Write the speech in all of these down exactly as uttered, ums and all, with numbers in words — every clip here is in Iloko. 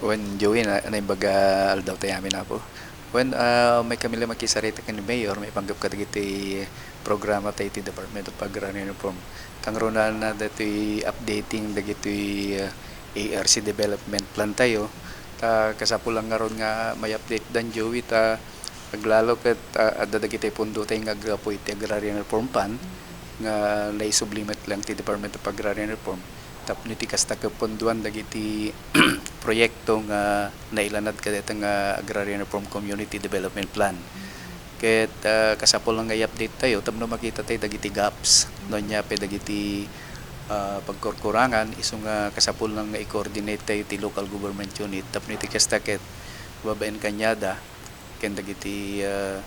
Wen, Joey, na, naimbag a aldaw tayo amin, Apo. Wen, ah, maikami la makisarita ken ni Mayor, maipanggep kadagiti programa tayo iti Department of Agrarian Reform. Kangrunaan na datoy updating dagitoy, ah, A R C development plan tayo. Ta kasapulan ngarud nga may update dan, Joey, ta aglalo ket, ah, adda dagiti pundo tayo nga aggapu iti Agrarian Reform Fund nga naisubli met lang ti Department of Agrarian Reform. Tapno iti kasta ket punduan dagiti proyekto nga nailanad kadayta nga Agrarian Reform Community Development Plan. Ket, ah, kasapulan nga i-update tayo tapno makita tayo dagiti gaps, no ania pay dagiti, ah, pagkurkurangan, isu nga kasapulan nga i-coordinate tayo ti local government unit tapno iti kasta ket babaen kaniada ken dagiti, ah,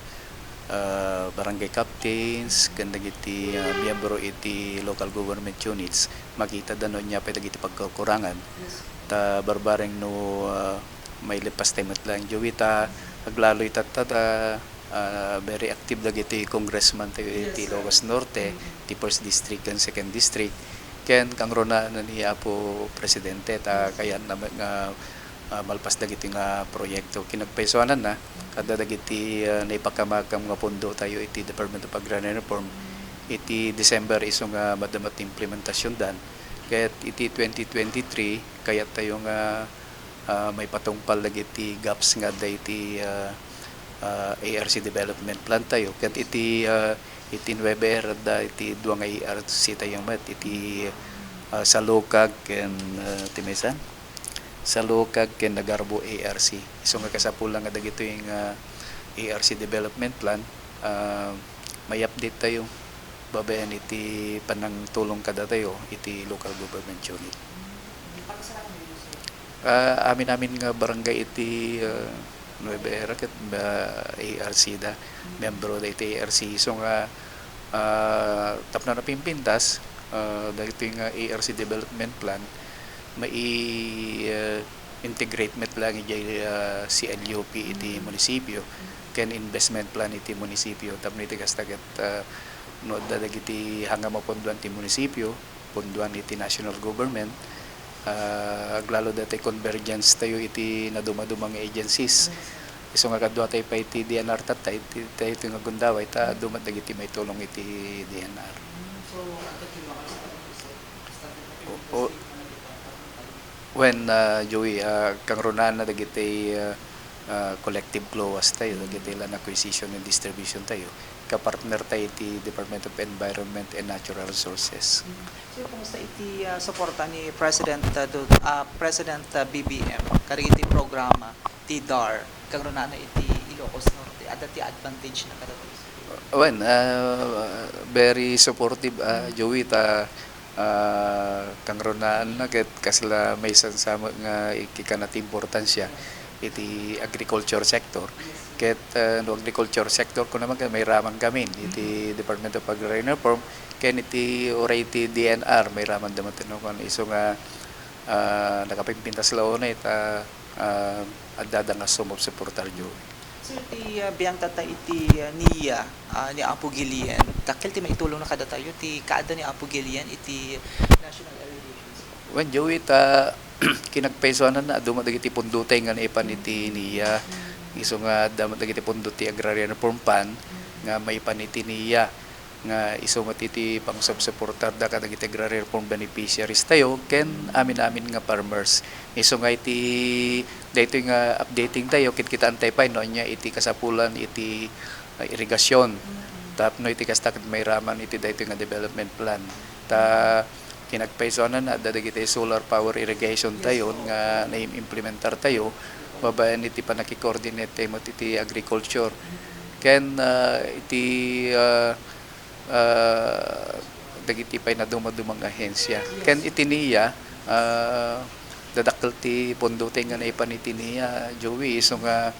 ah, barangay captains ken dagiti, ah, miyembro iti local government units, makita da no ania pay dagiti pagkurkurangan. Ta barbareng no, ah, mailepas tayo met laeng, Joey, ta aglaloy tatta ta, ah, very active dagiti congressman tayo iti Ilocos Norte, ti first district ken second district. Ken kangrunaan ni Apo Presidente, ta kayatna met nga ah, malpas dagiti nga proyekto. Kinagpaysuananna, adda dagiti, ah, naipakamakam nga pundo tayo iti Department of Agrarian Reform iti December isu nga madama ti implementasiondan. Ket iti twenty twenty-three, kayat tayo nga, ah, maipatungpal dagiti gaps nga adda iti, ah, ah, A R C development plan tayo. Ket iti, ah, iti nuebe era adda iti dua nga A R C tayo met, iti, ah, Salukag ken, ah, ti maysa? Salukag ken Nagarbo A R C. Isu nga kasapulan nga dagitoy nga A R C development plan, ah, may update tayo babaen iti panangtulong kadatayo iti local government unit. Ah, amin-amin nga barangay iti, ah, Nueva Era ket, ah, A R C da, membro da iti A R C. Isu nga, ah, tapno napimpintas, ah, dagitoy nga A R C development plan, mai-, ah, integrate met lang idiay, ah, C L U P iti munisipio ken investment plan iti munisipio tapno iti kasta ket, ah, no adda dagiti hanga mapunduan ti munisipio, punduan iti national government, ah, aglalo dati convergence tayo iti nadumaduma nga agencies. Isu nga kadua tayo pay iti D N R tatta, iti, tayo iti nga gundaway, ta adu met dagiti maitulong iti D N R. O, o, Wen, ah, Joey, ah, kangrunaan na dagiti, ah, ah, collective CLOAS tayo, dagiti land acquisition and distribution tayo. Kapartner tayo iti Department of Environment and Natural Resources. So, kumusta iti, ah, suporta ni President, ah, Do-, ah, President, ah, B B M, kadagiti programa ti DAR, kangrunaan na iti Ilocos Norte, adda ti advantage na kadagiti? Wen, ah, very supportive, ah, Joey, ta ah, kangrunaan na ket kasla maisansa met nga ikikana ti importansia iti agriculture sector. Ket, ah, no agriculture sector, kuna man ket mairaman kami iti Department of Agrarian Reform ken iti uray iti D N R, mairaman da met no, kun isu nga, ah, nakapimpintas la unay ta, ah, addada nga sumupsuportar, Joey. Sir, ti, ah, biangtatta iti, ah, NIA, ah, ni Apo Guillen, dakkel ti maitulongna kadatayo ti kaadda ni Apo Guillen iti National Irrigation Scheme. Wen, Joey, ta kinagpaysuanan na, adu met dagiti pundotay nga naipan iti NIA. Isu nga adda met dagiti pundo ti Agrarian Reform Fund nga maipan iti NIA. Nga isu met iti pangsupsuportarda kadagiti agrarian reform beneficiaries tayo ken amin-amin nga farmers. Isu nga iti daytoy nga updating tayo, kitkitaan tayo pay no ania iti kasapulan iti, ah, irigasyon. Tapno iti kasta ket mairaman iti daytoy nga development plan. Ta kinagpaysuanan, adda dagiti solar power irrigation tayo nga naimplementar tayo babaen iti pannaki-coordinate tayo met iti agriculture. Ken, ah, iti, ah, ah, dagiti pay nadumaduma nga ahensya. Ken iti NIA, ah, dadakkel ti pundo ti nga naipan iti NIA, Joey, isu nga,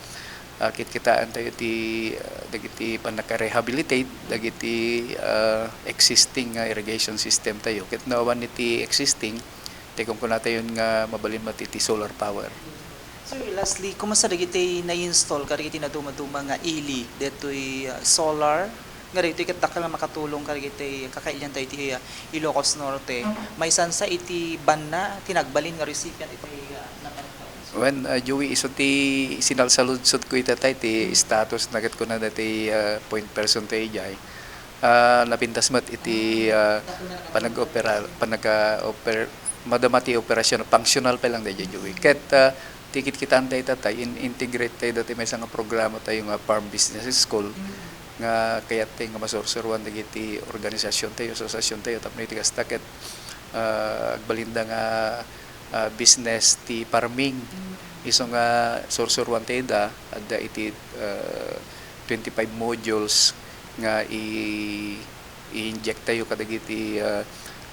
ah, kitkitaan tayo ti, ah, dagiti pannaka-rehabilitate dagiti, ah, existing nga irrigation system tayo. Ket no awan iti existing, ti kunkunatayon nga mabalin met iti solar power. Sir, lastly, kumusta dagiti na-install kadagiti nadumaduma nga ili ditoy, ah, solar? Nga ditoy ket dakkel nga makatulong kadagiti kakailian tayo iti, ah, Ilocos Norte. Maisansa iti banna ti nagbalin nga recipient iti, ah, napan-, Wen, ah, Joey, isu ti sinalsaludsodko ita tay ti status na ket kuna dati, ah, point person tayo jay. Ah, napintas met iti, ah, panag-opera, panag-, ah, oper-, madama ti operasyon, functional pa lang dayjay, Joey. Ket, ah, ti kitkitaan tayo ita tay, in-, integrate tayo dati maysa nga programa tayo nga Farm Business School, nga kayat tayo nga masursuruan dagiti organisasyon tayo, asosiasyon tayo, tapno iti kasta ket, ah, agbalinda nga, ah, business ti farming. Isu nga sursuruan tayo da, adda iti, ah, twenty-five modules nga i-, i-inject tayo kadagiti, ah,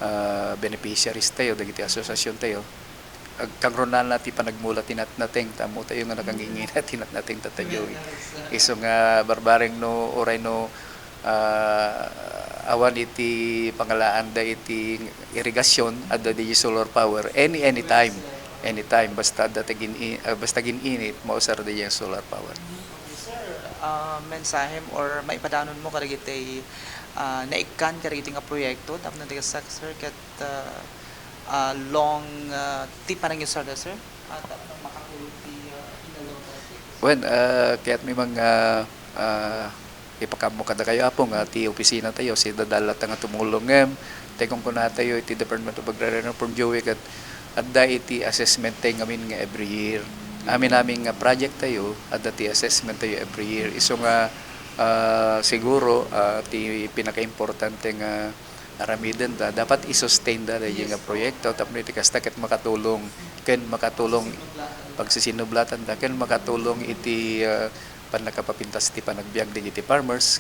ah, beneficiaries tayo, dagiti asosiasyon tayo. Ag-, kangrunana ti panagmula ti natnateng, ta ammo tayo nga nakangingina ti natnateng ta tayo. Isu nga barbareng no, uray no, ah, awan iti pangalaanda iti irigasyon, adda di solar power, any, anytime, anytime, basta adda ti gin-, ah, basta gin-init, mausar di solar power. Okay, sir, ah, mensahem or maipadanonmo kadagiti, ah, naikkan kadagiti nga proyekto tapno dagiti sir ket, ah, ah, long, ah, ti panangiusarda, sir? Ah, tapno makatulong ti, ah, inaldaw dati. Wen, ah, kayatmi nga, ah, ipakaammo kadakayo, Apo, nga ti opisina tayo, sidada latta nga tumulong ngem, tay kunkunatayo iti Department of Agrarian Reform, Joey, ket adda iti assessment tayo ngamin nga every year. Amin-amin nga project tayo, adda ti assessment tayo every year. Isu nga, ah, siguro, ah, ti pinakaimportante nga aramiden da, dapat i-sustain da daydi nga proyekto tapno iti kasta ket makatulong ken makatulong pagsisinublatanda ken makatulong iti, ah, pannakapapintas ti panagbiag dagiti farmers,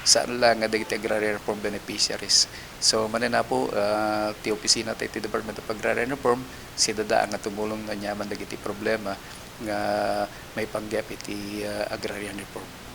saan la nga dagiti agrarian reform beneficiaries. So, manen, Apo, ah, ti opisina tayo ti Department of Agrarian Reform, sidada nga tumulong aniaman dagiti problema nga maipanggep iti, ah, agrarian reform.